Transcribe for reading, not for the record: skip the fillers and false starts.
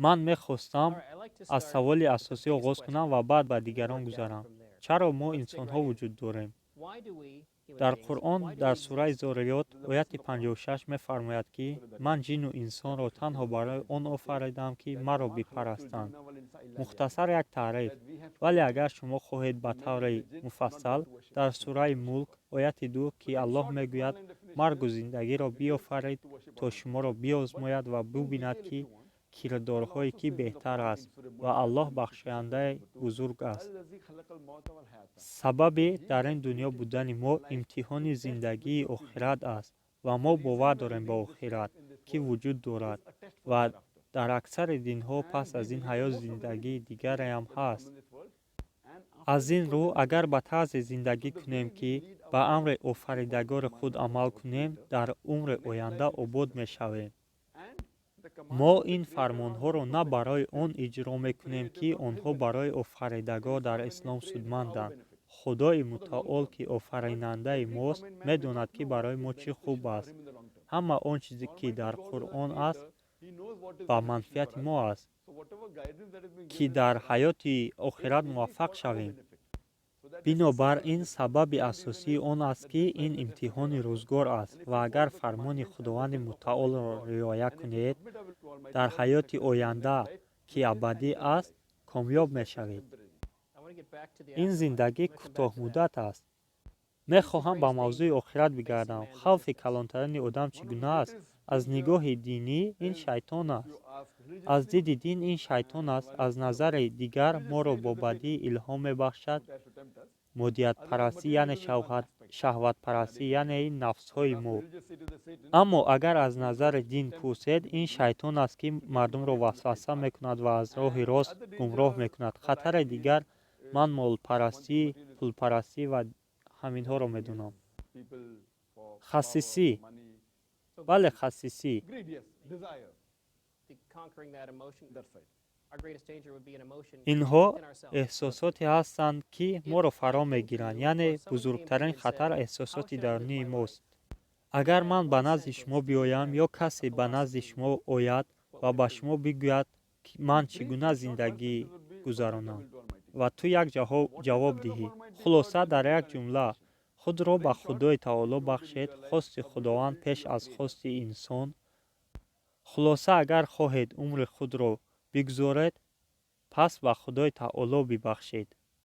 Ман мехостам аз саволи асосӣ оғоз кунам ва баъд ба дигарон гузарам. Чаро мо инсонҳо вуҷуд дорем? Дар Қуръон, дар сураи Зориёт, ояти 56 мефармояд, ки ман ҷину инсонро танҳо барои он офаридам, ки маро бипарастанд. Мухтасар як таъриф, вале агар шумо хоҳед ба таври муфассал, дар сураи Мулк, ояти 2, ки Аллоҳ мегӯяд: маргу зиндагиро биёфарид, то шуморо биозмояд ва бубинад, ки кирдорҳои кӣ беҳтар аст, ва Аллоҳ бахшояндаи бузург аст. Сабаби дар ин дунё будани мо имтиҳони зиндагии охират аст ва мо бовар дорем ба охират, ки вуҷуд дорад, ва дар аксари динҳо пас аз ин ҳаёт зиндагии дигареам ҳаст. Аз ин рӯ, агар ба тарзе зиндагӣ кунем, ки ба амри Офаридагори худ амал кунем, дар умри оянда обод мешавем. Мо ин фармонҳоро на барои он иҷро мекунем, ки онҳо барои Офаридагор дар ислом судманданд. Худои Мутаол, ки офаринандаи мост, медонад, ки барои мо чӣ хуб аст. Ҳама он чизе, ки дар Қуръон аст, ба манфиати мо аст, ки дар ҳаёти охират муваффақ шавем. Бинобар ин, сабаби асосии он аст, ки ин имтиҳони рӯзгор аст ва агар фармони Худованди Мутаолро риоя кунед, дар ҳаёти оянда, ки абадӣ аст, комёб мешавед. Ин зиндагӣ кӯтоҳмуддат аст. Мехоҳам ба мавзӯи охират бигардам. Хавфи калонтарини одам чӣ гуна аст? Аз нигоҳи динӣ ин шайтон аст. Аз диди дин ин шайтон аст. Аз назари дигар моро бо бадӣ илҳом мебахшад, моддиятпарастӣ, яъне шаҳватпарастӣ, яъне нафсҳои мо. Аммо агар аз назари дин пурсед, ин шайтон аст, ки мардумро васваса мекунад ва аз роҳи рост гумроҳ мекунад. Хатари дигар ман молпарастӣ, пулпарастӣ ва ҳаминҳоро медонам. Хасисӣ, бале, хасисӣ. Conquering that emotion. Our greatest danger would be an emotion Инҳо within ourselves. эҳсосоте ҳастанд, ки моро фаро мегиранд, яъне бузургтарин хатар эҳсосоти дарунии мост. Агар ман ба назди шумо биёям ё касе ба назди шумо ояд ва ба шумо бигӯяд, ман чӣ гуна зиндагӣ гузаронам, ва ту як ҷавоб диҳӣ, хулоса, дар як ҷумла: худро ба Худои Таоло бахшед, хости Худованд пеш аз хости инсон. Хулоса, агар хоҳед умри худро бигузоред, пас ба Худои Таоло бибахшед.